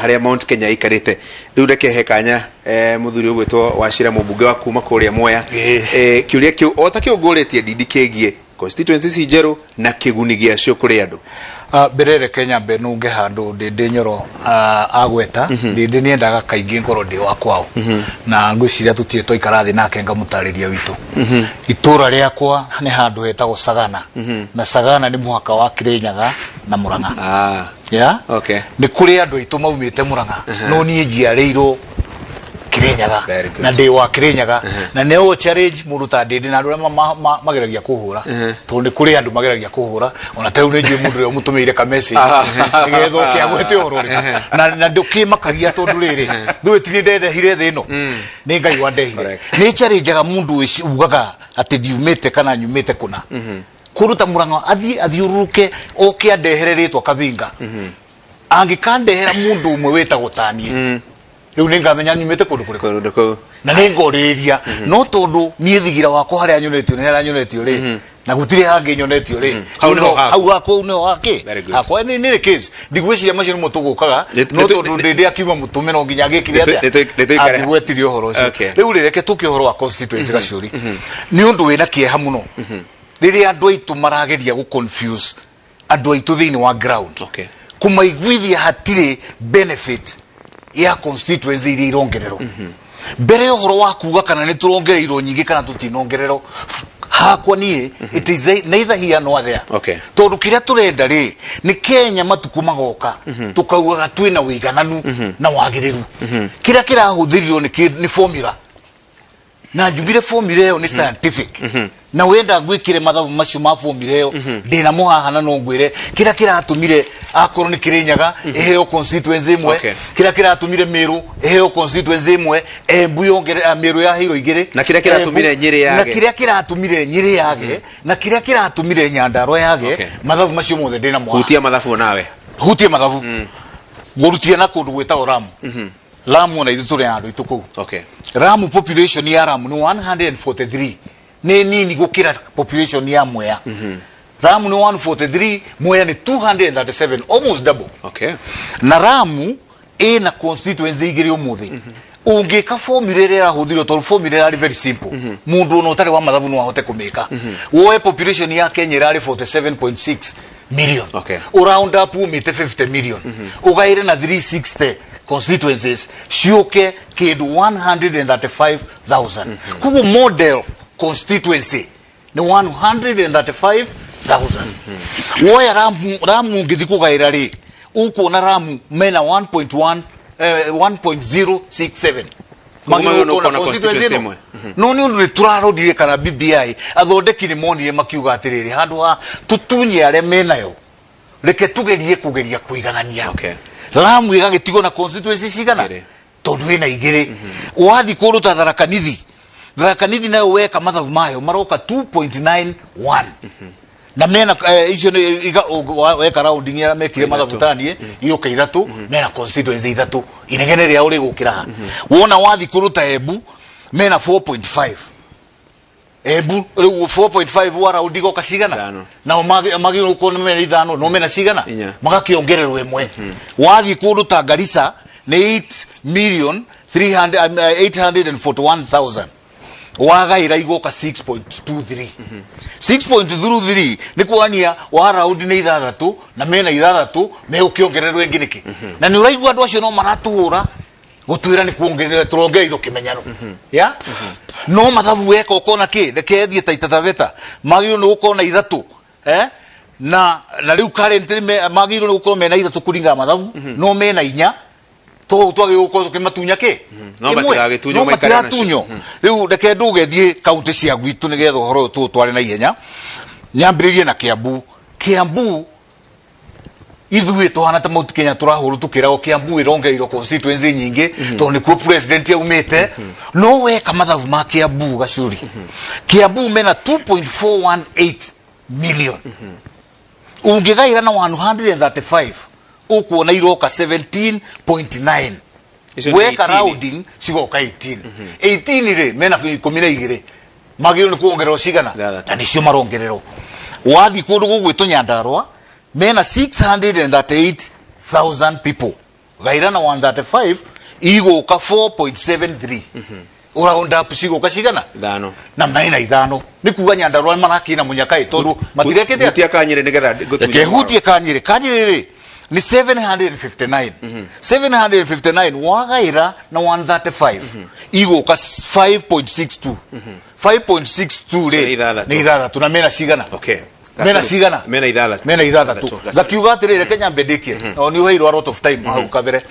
Harĩa Mount Kenya ĩikarĩte rĩu, reke he kanya mũthuri ũgwĩtwo Wachira, mũmbunge wa kuma kũrĩa Mwea. Kĩũria kĩu o ta kĩu ngũrĩtie Ndindi kĩgiĩ constituency ici njerũ na kĩguni gĩacio kũrĩ andũ. Mbere reke nyambe nunge handũ Ndĩndĩ Nyoro agweta. Ndĩndĩ nĩendaga kaingĩ ngorwo ndĩ wa kwao, na ngwĩciria tũtirĩ twaikara thĩ nake ngamũtarĩria witũ. Itũra rĩakwa nĩ handũ hetagwo Sagana, na Sagana nĩ mũhaka wa Kĩrĩnyaga na Mũrang'a. Ya. Nĩ kũrĩ andũ aitũ maumĩte Mũrang'a, no niĩ njiarĩirwo Kĩrĩnyaga. Very good. Na ndĩ wa Kĩrĩnyaga, na nĩ challenge mũndũ ta Ndĩndĩ na andũ arĩa mageragia kũhũra, tondũ nĩ kũrĩ andũ mageragia kũhũra. Ona ta rĩu nĩ njũĩ mũndũ ũrĩa ũmũtũmĩire ka message nĩgetha oke agwete ũhoro ũrĩkũ, na ndũkĩmakagia, tondũ rĩrĩ rĩu ĩtirĩ ndendehire thĩ ĩno, nĩ Ngai wandehire. Nĩ challengeaga mũndũ ugaga atĩ ndiumĩte kana nyumĩte kũna kũndũ ta Mũrang'a, athiĩ athiũrũrũke oke andehere rĩtwa Kabinga. Angĩkandehera mũndũ ũmwe wĩtagwo taniĩ, rĩu nĩ ngamenya nyumĩte kũndũ kũrĩkũ. Kũndũ kũu. Na nĩ ngorĩrĩria, no tondũ niĩ thigira wakwa harĩa nyonetio nĩ harĩa nyonetio rĩ, na gũtirĩ hangĩ nyonetio rĩ. Hau nĩho haku. Hau hakwa, nĩho hake. Very good. Hakwa nĩ case ndigwĩciria macio nĩmo tũgũkaga, no tondũ ndĩndĩ akiuma mũtũme no nginya agĩkire atĩa? Nĩ tũikare. Angĩgwetirie ũhoro ũcio. Rĩu rĩ, reke tũke ũhoro wa constituency. Gacũri, nĩ ũndũ wĩna kĩeha mũno rĩrĩa andũ aitũ marageria gũ confuse andũ aitũ thĩinĩ wa ground, kũmaiguithia hatirĩ benefit ya constituency iria irongererwo. Mbere ya ũhoro wa kuga kana nĩ tũrongereirwo nyingĩ kana tũtinongererwo, hakwa niĩ it is neither here nor there, tondũ kĩrĩa tũrenda rĩ nĩ Kenya matukũ magoka tũkaugaga twĩna ũigananu na wagĩrĩru. Kĩrĩa kĩrahũthĩrirwo nĩ formula, na njugire formula ĩyo nĩ scientific, na wenda ngwĩkĩre mathabu macio ma formula ĩyo ndĩnamo haha, na no ngwĩre kĩrĩa kĩratũmire akorwo nĩ Kĩrĩnyaga ĩheo constituency ĩmwe, kĩrĩa kĩratũmire Mĩrũ ĩheo constituency ĩmwe, Embu yongere, Mĩrũ yaheirwo igĩrĩ. Na kĩrĩa kĩratũmire Embu- Nyĩrĩ na yage. kĩrĩa kĩratũmire Nyĩrĩ yage, na kĩrĩa kĩratũmire Nyandarua yage. Mathabu macio mothe ndĩnamo haha. Hutia mathabu nawe. Hutie mathabu ngũrutie na kũndũ gwĩtagwo Ramu. Ramu ona ithuĩ tũrĩ na andũ aitũ kũu. Ramu, population ya Ramu nĩ 143, nĩ nini gũkĩra population ya Mwea. Ramu nĩ 143, Mwea nĩ 237, almost double. Na Ramu ĩna constituency igĩrĩ ũmũthĩ. Ũngĩka formula ĩrĩa ĩrahũthĩrwo, tondũ formula ĩrarĩ very simple, mũndũ ona ũtarĩ wa mathabu no ahote kũmĩka, woe population ya Kenya ĩrarĩ 47.6 million, ũround up umĩte 50 million, ũgaĩre na 360 constituencies, ciũke kĩndũ 135,000. Koguo model constituency nĩ 135,000. Woya Ramu, Ramu ũngĩthi kũgaĩra rĩ, ũkuona Ramu mena 1.1, 1.067. Koguo magĩrĩirwo nĩ gũkorwo na constituency ĩmwe. No nĩ ũndũ nĩ tũrarorire kana BBI athondeki nĩ monire makiuga atĩrĩrĩ, handũ ha tũtunye arĩa menayo, reke tugerie kũgeria kũiganania. Ramu ĩgagĩtigwo na constituency cigana? Igĩrĩ. Tondũ ĩna igĩrĩ. Wathi kũndũ ta Tharaka Nithi, Tharaka Nithi nayo weka mathabu mayo maroka 2.91, na mena icio nĩ weka rounding arĩa mekire mathabu tanie iũka ithatũ, mena constituency ithatũ. Inegene rĩao rĩgũkĩra ha? Wona wathi kũndũ ta Embu mena 4.5. Embu rĩu 4.5 wa round igoka cigana? Ithano. Nao magĩrĩirwo gũkorwo nĩ mena ithano, no mena cigana? Inya. Magakĩongererwo ĩmwe. Wathiĩ kũndũ ta Garissa nĩ 8 million 300, 841,000, wagaĩra igoka 6.23. 6.23 nĩ kuonania wa raundi nĩ ithathatũ, na mena ithathatũ megũkĩongererwo ĩngĩ nĩkĩ? Na nĩ ũraigua andũ acio no maratũhũra gũtwĩra nĩ kuongerera tũrongereirwo kĩmenyano ya no mathabu weka ũkona kĩ. Reke thiĩ Taita Taveta, magĩrĩirwo nĩ gũkorwo na ithatũ, eh? Na rĩu currently magĩrĩirwo nĩ gũkorwo mena ithatũ kũringana na mathabu, no mena inya. Twagĩrĩirwo gũkorwo tũkĩmatunya kĩ? No Ĩmwe. matigagĩtunywo, No maikare nacio. matiratunywo. Rĩu reke nduge thiĩ kaunti cia gwitũ nĩgetha ũhoro ũyũ tũũtware na ihenya. Nyambĩrĩrie na Kiambu. Kiambu ithuĩ tũhana ta Mount Kenya tũrahũrwo tũkĩragwo Kiambu ĩrongereirwo constituency nyingĩ tondũ nĩkuo president aumĩte. No weka mathabu ma Kiambu, gacuri, Kiambu mena 2.418 million. Ũngĩgaĩra na 135 ũkuona iroka 17.9. Icio nĩ Weka 18. Rounding cigoka 18. 18 rĩ, mena 12, magĩrĩirwo nĩ kuongererwo cigana? Ithathatũ. Na nĩcio marongererwo. Wathiĩ kũndũ gũgwĩtwo Nyandarua mena 638,000 people. Gaira na 135 igũka 4.73. Ũraround up cigũka cigana? Ithano. Na mena ithano nĩ kuga Nyandarua marakina mũnyaka tondu matirekete. Hutia Kanyĩrĩ nĩgetha ngũtunyie. Reke hutie Kanyĩrĩ. Kanyĩrĩ rĩ nĩ 759, 759 wagaĩra na 135 igũka 5.62, 5.62 rĩ. Nĩ ithathatũ. Nĩ ithathatũ na mena cigana? Mena cigana? Mena ithathatũ. Mena ithathatũ. Ngakiuga atĩrĩrĩ, reke nyambe ndĩkie o nĩ ũheirwo a lot of time hau kabere.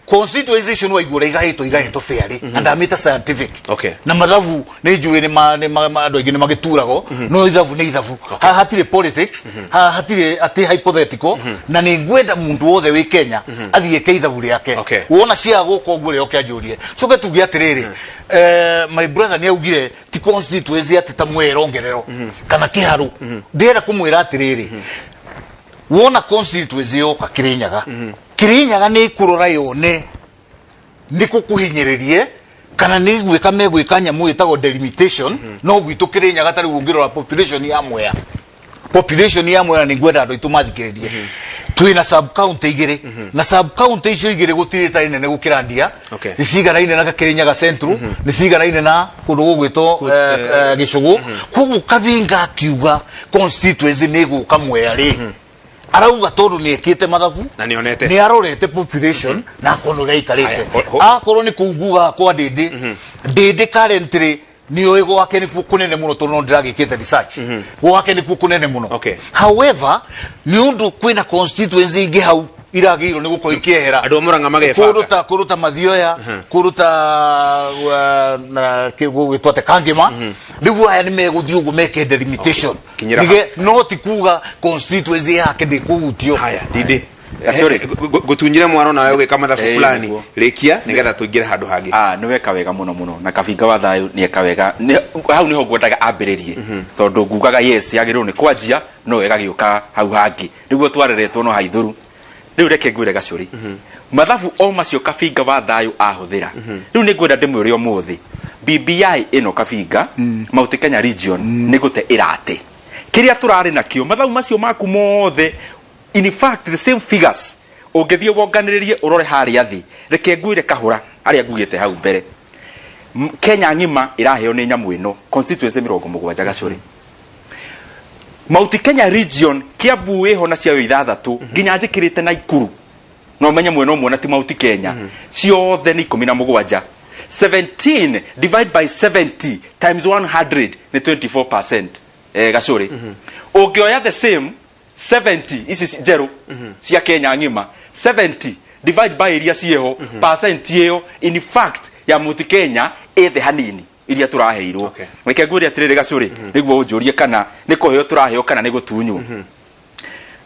Constituency icio nĩ waigua ũrĩa igaĩtwo fairly na ndamĩta scientific. Na mathabu nĩ njũĩ nĩ andũ aingĩ nĩ magĩturagwo, no ithabu nĩ ithabu. Haha hatirĩ politics, haha hatirĩ atĩ hypothetical, na nĩ ngwenda mũndũ wothe wĩ Kenya athiĩ eke ithabu rĩake. Wona ciaga gũka ũguo rĩ, oke anjũrie. Coke tuge atĩrĩrĩ, my brother nĩ augire ti constituency atĩ ta Mwea ĩrongererwo kana Kĩharũ. Ndĩrenda kũmwĩra atĩrĩrĩ, wona constituency yoka Kĩrĩnyaga, Kĩrĩnyaga nĩ ĩkũrora yone nĩ kũkũhinyĩrĩrie kana nĩ gwĩka megwĩka nyamũ ĩtagwo delimitation. No gwitũ Kĩrĩnyaga ta rĩu ũngĩrora population ya Mwea, population ya Mwea, nĩ ngwenda andũ aitũ mathikĩrĩrie, twĩna sub county igĩrĩ, na sub county icio igĩrĩ gũtirĩ ĩtarĩ nene gũkĩra ndia. Nĩ ciganaine na Kĩrĩnyaga Central, nĩ ciganaine na kũndũ gũgwĩtwo Gĩcũgũ. Koguo Kabinga akiuga constituency nĩ ĩgũka Mwea rĩ, arauga tondũ nĩ ekĩte mathabu. Na nĩonete. Nĩ arorete population na akona ũrĩa aikarĩte. Haya, Akorwo nĩ kũu ngugaga kwa Ndĩndĩ, Ndĩndĩ currently nĩoĩ gwake nĩkuo kũnene mũno tondũ no ndĩragĩkĩte research, gwake nĩkuo kũnene mũno. However, nĩ ũndũ kwĩna constituency ingĩ hau iragĩrĩirwo nĩ gũkorwo ikĩehera. Andũ a Mũrang'a magebanga. Kũndũ ta Mathioya, kũndũ ta na gũgĩtwo atĩ Kangĩma, rĩu aya nĩ megũthiĩ ũguo meke delimitation. Kinyĩra. No ti kuga constituency yake ndĩkũhutio. Haya, Ndindi. Sorry. Ngũtunyire mwaro nawe ũgĩka mathabu fulani. Nĩguo. Rĩkia nĩgetha tũingĩre handũ hangĩ. Ah, nĩ weka wega mũno mũno na Kabinga wa Thayũ nĩ eka wega. Hau nĩho ngwendaga ambĩrĩrie tondũ ngugaga yes, yagĩrĩirwo nĩ kwanjia no ĩgagĩũka hau hangĩ nĩguo twareretwo no haithũru. Rĩu reke ngwĩre gacũrĩ, mathabu o macio Kabinga wa Thayũ ahũthĩra rĩu nĩ ngwenda ndĩmwĩre ũmũthĩ BBI ĩno Kabinga Mount Kenya region nĩ gũte ĩrate kĩrĩa tũrarĩ nakĩo. Mathabu macio maku mothe, in fact the same figures, ũngĩthiĩ wonganĩrĩrie ũrore harĩa thĩ. Reke ngwĩre kahũra harĩa ngugĩte hau mbere. Kenya ng'ima ĩraheo nĩ nyamũ ĩno constituency 70 gacũrĩ. Mount Kenya region, Kiambu ĩho na ciayo ithathatũ nginya njĩkĩrĩte Naikuru, no menye mwena ũmwe na ti Mount Kenya, ciothe nĩ 17. 17 divide by 70 times 100 nĩ 24%. Gacũrĩ, ũngĩoya the same 70 ici njerũ cia Kenya ng'ima, 70 divide by iria ciĩho, percent ĩyo in fact ya Mount Kenya ĩthĩ hanini iria tũraheirwo. Reke ngwĩre atĩrĩrĩ gacũrĩ, nĩguo ũnjũrie kana nĩ kũheo tũraheo kana nĩ gũtunywo.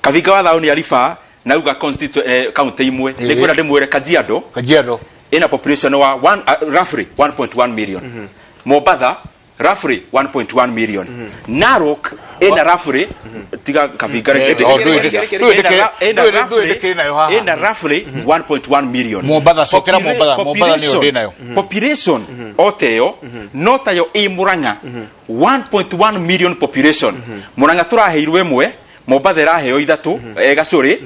Kabinga wa Thayũ nĩ ariba na uga county imwe. Nĩ ngwenda ndĩmwĩre Kajiado Kajiado ina population wa roughly 1.1 million, Mombatha roughly 1.1 million, Narok ina roughly, tiga Kabinga reke Oh, ndũĩ ndĩkĩrĩ nayo haha. Ina roughly 1.1 million. Mombatha, cokera Mombatha, Mombatha nĩyo ndĩ nayo. Population o teyo no tayo ĩ Murang'a, 1.1 million population. Murang'a tũraheirwo ĩmwe, Mombatha ĩraheo ithatũ, gacũrĩ,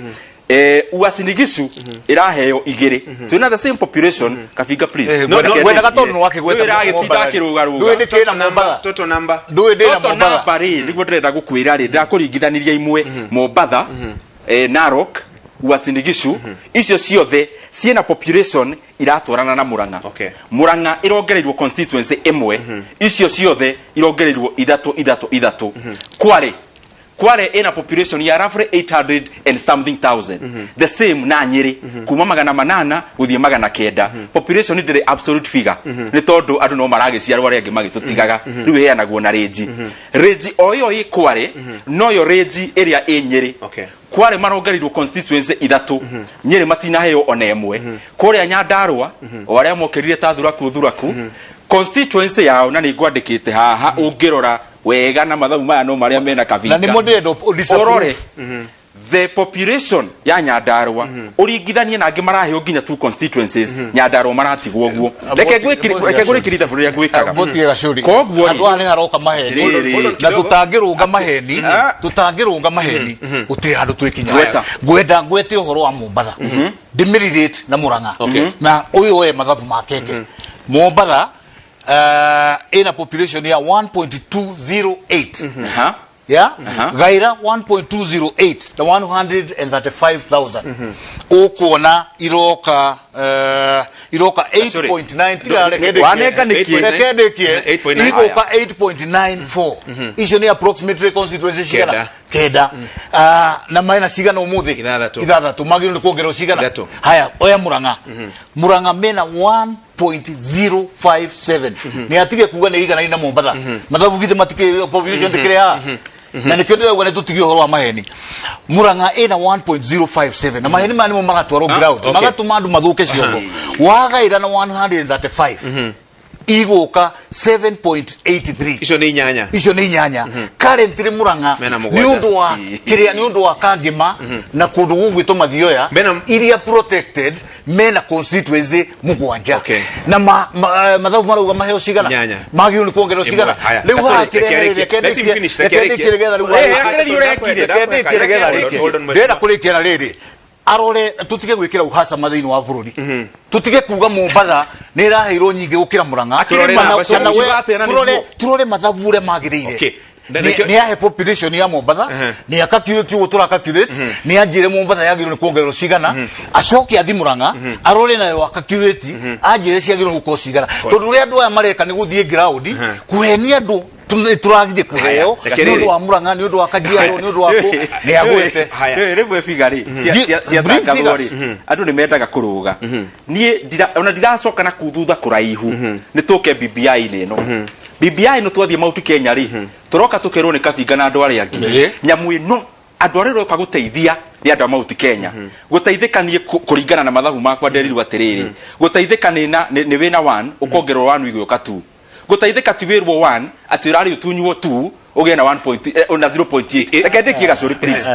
Uasin Gishu ĩraheo igĩrĩ. Twĩna the same population. Kabinga, please. Ngwendaga tondũ nĩ wakĩgweta Rĩu ĩragĩtinda Mombatha. akĩrũgarũga. Ndũĩ ndĩkĩrĩ na Mombatha. Total number. Ndũĩ ndĩ na Total Mombatha. number rĩ, nĩguo ndĩrenda gũkwĩra rĩ, ndakũringithaniria imwe Mombatha, Narok, Uasin Gishu, icio ciothe ciĩna population iratwarana na Murang'a. Murang'a ĩrongereirwo constituency ĩmwe, icio ciothe irongereirwo ithatũ ithatũ ithatũ. Kware ĩna population ya roughly 800 and something thousand, the same na Nyĩrĩ, kuma 800 gũthiĩ 900. Population ndĩrĩ absolute figure nĩ tondũ andũ no maragĩciarwo arĩa angĩ magĩtũtigaga. Rĩu ĩheanagwo na range. Range o ĩyo ĩ Kware noyo range ĩrĩa ĩ Nyĩrĩ. Kware marongereirwo constituency ithatũ, Nyĩrĩ matinaheo ona ĩmwe. Kũrĩa Nyandarũa, o arĩa mokĩrire ta thuraku thuraku, constituency yao, na nĩ ngwandĩkĩte haha ũngĩrora wega na mathabu maya no marĩa mena Na Kabinga nĩmo ndĩrenda ũrore. The population ya Nyandarua ũringithanie na angĩ maraheo nginya two constituencies, Nyandarua maratigwo ũguo. Reke ngwĩkire, reke ngũrĩkĩrie ithabu rĩrĩa ngwĩkaga. Mbotige gacuri. Koguo rĩ, Andũ aya nĩ haroka maheni. Rĩrĩ. Na tũtangĩrũnga maheni, tũtangĩrũnga maheni, gũtirĩ handũ twĩkinya. Gweta. Ngwenda ngwete ũhoro wa Mombatha, ndĩmĩrirate na Mũrang'a na ũyũ oe mathabu ma keke. Mombatha ĩna population ya 1.208. Yeah. Gaira 1.208 na 135,000, ũkuona iroka iroka 8.9. Tiga, reke ndĩkie. Wanenga nĩkĩ? Reke ndĩkie. 8.9. Igũka 8.94. Icio nĩ approximately constituency cigana? Kenda. Kenda. Ah, na mena cigana ũmũthĩ? Ithathatũ. Ithathatũ. Magĩrĩirwo nĩ kuongererwo cigana? Ithatũ. Haya, oya Murang'a. Murang'a mena 1.057. Nĩ atige kuga nĩ igana ina Mombatha. Mathabu githĩ matikĩ population ndĩkĩrĩ haha? Na nĩkĩo ndĩrauga nĩ tũtige ũhoro wa maheni. Murang'a ĩna 1.057, na maheni maya nĩmo magatwarwo ground, magatũma andũ mathũke ciongo. Wagaĩra na 135, igũka 7.83. Icio nĩ inyanya. Icio nĩ inyanya. Currently Murang'a, Mena nĩ mũgwanja. ũndũ wa kĩrĩa, nĩ ũndũ wa Kangema na kũndũ gũgwĩtwo Mathioya iria protected, mena constituency mũgwanja. Na mathabu marauga maheo cigana? Inyanya. Magĩrĩirwo nĩ kuongererwo cigana? Ĩmwe. Haya. Rĩu Sorry, haha reke kĩrehe arĩkie. reke Let him ndĩkie- finish, reke reke arĩkie. ndĩkie nĩgetha rĩu Eh, arĩkie. akĩrĩrie ũrĩa ekire. Reke ndĩkie nĩgetha Hold on, arĩkie. hold on, Ndĩrenda kũrĩkia na rĩrĩ, arore tũtige gwĩkĩra uhacama thĩinĩ wa bũrũri, tũtige kuga Mombatha nĩ ĩraheirwo nyingĩ gũkĩra Mũrang'a. Tũrore Kana- namba cia kana mũico. Atĩa na nĩguo? Tũrore mathabu ũrĩa magĩrĩire. Okay. Nĩ ahe population ya Mombatha, nĩ acalculate ũguo tũracalculate, nĩ anjĩre Mombatha yagĩrĩirwo nĩ kuongererwo cigana, acoke athi Mũrang'a arore nayo acalculate, anjĩre ciagĩrĩirwo gũkorwo cigana, tondũ ũrĩa andũ aya mareka nĩ gũthiĩ ground kũhenia andũ. Nĩ tũragire kũheo Reke nĩ ũndũ rĩrĩ. wa Mũrang'a, nĩ ũndũ wa Kajiado, nĩ ũndũ wa kũ nĩ agwete. Haya. Rĩmwe biga rĩ Bring ciatangathwo figures. rĩ, andũ nĩ mendaga kũrũga. Niĩ ona ndiracoka na kuu thutha kũraihu, nĩ tũke BBI-inĩ ĩno. BBI ĩno twathiĩ Mount Kenya rĩ, tũroka tũkerwo nĩ Kabinga na andũ arĩa angĩ nyamũ ĩno, andũ arĩa ũroka gũteithia nĩ andũ a Mount Kenya. Gũteithĩka niĩ kũringana na mathabu makwa nderirwo atĩrĩrĩ, gũteithĩka nĩ na nĩ wĩna 1 ũkongererwo 1 igĩũka 2. Gũteithĩka ti wĩrwo 1 atĩ ũrarĩ ũtunywo 2 ũgĩe na 1 point, na 0.8. Reke ndĩkie gacũrĩ, please.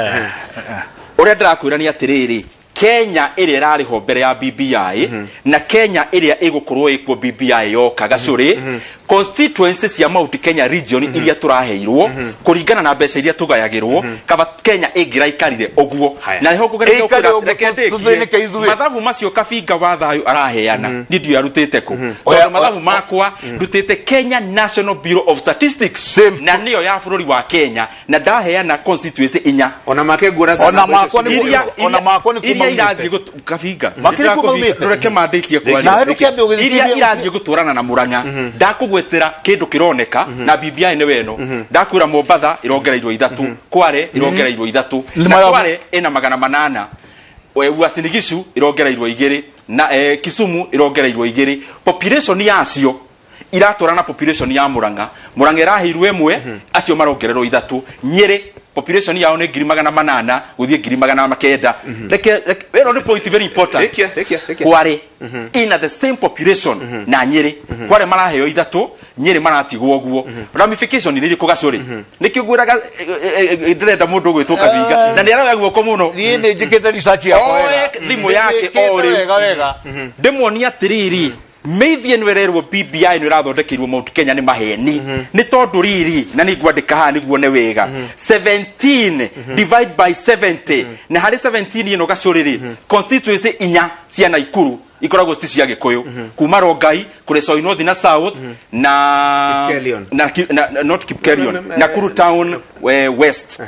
Ũrĩa ndĩrakwĩra nĩ atĩrĩrĩ, Kenya ĩrĩa ĩrarĩ ho mbere ya BBI na Kenya ĩrĩa ĩgũkorwo ĩkuo BBI yoka, gacũrĩ, constituency cia Mount Kenya region iria tũraheirwo kũringana na mbeca iria tũgayagĩrwo, kaba Kenya ĩngĩraikarire ũguo. Haya. Na nĩho ngũgereria Ĩikare gũkwĩra, ũguo, reke tũthĩnĩke ndĩkie. ithuĩ. Mathabu macio Kabinga wa Thayũ araheana niĩ ndiũĩ arutĩte kũ, Oya, tondũ mathabu makwa ndutĩte Kenya National Bureau of Statistics, Same. na nĩyo ya bũrũri wa Kenya, na ndaheana constituency inya. Ona make nguona Ona makwa nĩ ona makwa nĩ iria kuma irathiĩ umĩte. Kabinga. Makĩrĩ kuma umĩte. Reke mandĩkie kwaria. Nawe ndũkĩambe ũgĩthikĩrĩria. Iria irathiĩ gũtwarana na Murang'a, ndakũgwetera kĩndũ kĩroneka na BBI nĩ weno. Ndakwĩra Mombatha irongereirwo ithatũ, Kware irongereirwo ithatũ, Nĩ na Kware ĩna 800. Uasin Gishu irongereirwo igĩrĩ, na Kisumu irongereirwo igĩrĩ. Population yacio iratwarana population ya Murang'a. Murang'a ĩraheirwo ĩmwe, acio marongererwo ithatũ. Nyĩrĩ population yao nĩ 800,000 gũthiĩ 900,000. Reke ĩno nĩ point very important. Rĩkia, rĩkia, rĩkia. Kware ina the same population na Nyĩrĩ. Kware maraheo ithatũ, Nyĩrĩ maratigwo ũguo. Ramification nĩ irĩkũ, gacũrĩ? Nĩkĩo ngwĩraga ndĩrenda mũndũ ũgwĩtwo Kabinga na nĩ aroya guoko mũno. Niĩ nĩ njĩkĩte research yakwa Oe wega. thimũ yake o Nĩnjĩkĩte rĩu. wega wega. Ndĩmuonie atĩrĩrĩ, mĩithi ĩno ĩrerwo BBI ĩno ĩrathondekeirwo Mount Kenya nĩ maheni, nĩ tondũ rĩrĩ, na nĩ ngwandĩka haha nĩguo nĩ wega, 17 divide by 70, na harĩ 17 ĩno, gacũrĩ rĩ, constituency inya cia Naikuru ikoragwo ci cia Gĩkũyũ, kuma Rongai, Kuresoi North na South na Kipkelion. na not Kipkelion, No, no, no, Nakuru Town West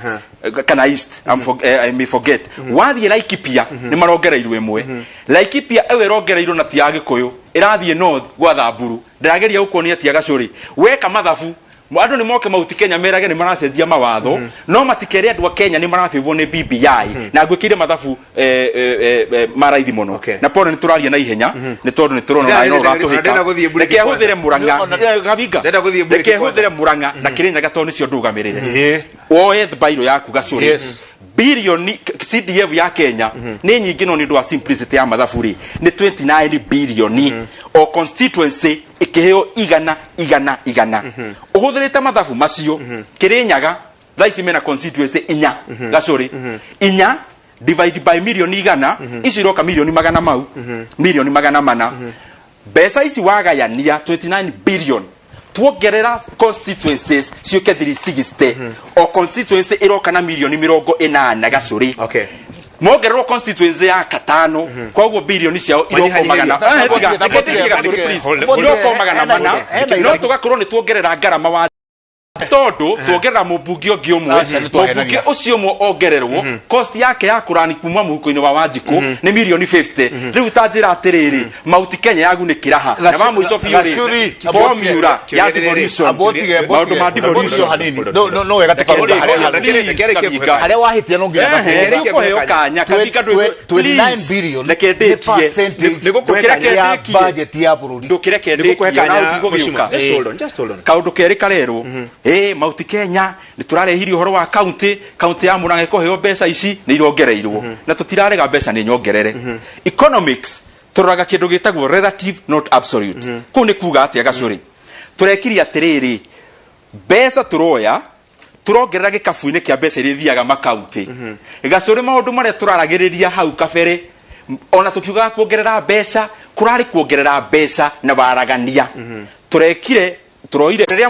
kana East, I may forget. Wathiĩ Laikipia nĩ marongereirwo ĩmwe. Laikipia ĩyo ĩrongereirwo na ti ya Gĩkũyũ, ĩrathiĩ north gwa Thamburu. Ndĩrageria gũkuonia tia gacũrĩ weka mathabu. Andũ nĩ moke Mauti Kenya merage nĩ maracenjia mawatho, no matikere andũ a Kenya nĩ marabĩvwo nĩ BBI, na ngwĩkĩire mathabu ma raithi mũno. Na pole, nĩ tũraria na ihenya nĩ tondũ nĩ tũrona Ndĩrenda no ũratũhĩka. ndĩrenda gũthiĩ break Reke hũthĩre Murang'a. Kabinga, Ndĩrenda gũthiĩ break reke kwanza. hũthĩre Murang'a na Kĩrĩnyaga tondũ nĩcio ndũgamĩrĩre. Woe bairo yaku, gacũrĩ. Bilioni CDF ya Kenya nĩ nyingĩ, no nĩ ũndũ wa simplicity ya mathabu rĩ, nĩ 29 bilioni, o constituency ĩkĩheo igana igana igana. Ũhũthĩrĩte mathabu macio, Kĩrĩnyaga Thaa ici mena constituency inya, Gacũrĩ, inya divide by 100,000,000, icio iroka milioni magana mau, 400,000,000. Mbeca ici wagayania 29 billion, tuongerera constituencies ciũke 360, o constituency ĩroka na 80,000,000, Gacũrĩ. Mongererwo constituency ya katano, koguo bilioni ciao iroko magana. Manyihanyihĩrie. Eh, tiga, reke ndĩkie, Gacũrĩ, please. Hold. Iroko 400. No tũgakorwo nĩ tuongerera ngarama wa tondũ tuongerera mũmbunge ũngĩ ũmwe. Aca, nĩ twahenania. Mũmbunge ũcio ũmwe ongererwo, cost yake ya kũrani kuma mũhuko-inĩ wa Wanjikũ nĩ milioni 50. Rĩu ta njĩra atĩrĩrĩ, Mauti Kenya yagunĩkĩra ha? Na wa mũico biũ rĩ, Gacũri, formula ya devolution, maũndũ ma devolution. Hanini, no wega tũkarũnga harĩa harĩa wahĩtia, no nginya Ehe, gakũrũnga. nĩũkũheo kanya, Kabinga. 29 billion Reke nĩ ndĩkie. percentage Nĩgũkũhe kanya. ya Ndũkĩreke budget ya bũrũri. Ndũkĩreke Nĩgũkũhe ndĩkie kanya, na ũtigũgĩũka. Mheshimiwa. Just hold on, just hold on. Kaundu kerĩ karerwo ĩ Mauti Kenya nĩ tũrarehirie ũhoro wa county, county ya Murang'a ĩkũheo mbeca ici nĩ irongereirwo, na tũtirarega mbeca nĩ nyongerere. Economics tũroraga kĩndũ gĩtagwo relative, not absolute. Kũu nĩ kuga atĩa, Gacũrĩ? Tũrekirie atĩrĩrĩ, mbeca tũroya tũrongerera gĩkabu-inĩ kĩa mbeca iria ithiaga makaunti, Gacũrĩ. Maũndũ marĩa tũraragĩrĩria hau kabere, ona tũkiugaga kuongerera mbeca, kũrarĩ kuongerera mbeca na waragania tũrekire tũroire rĩrĩa.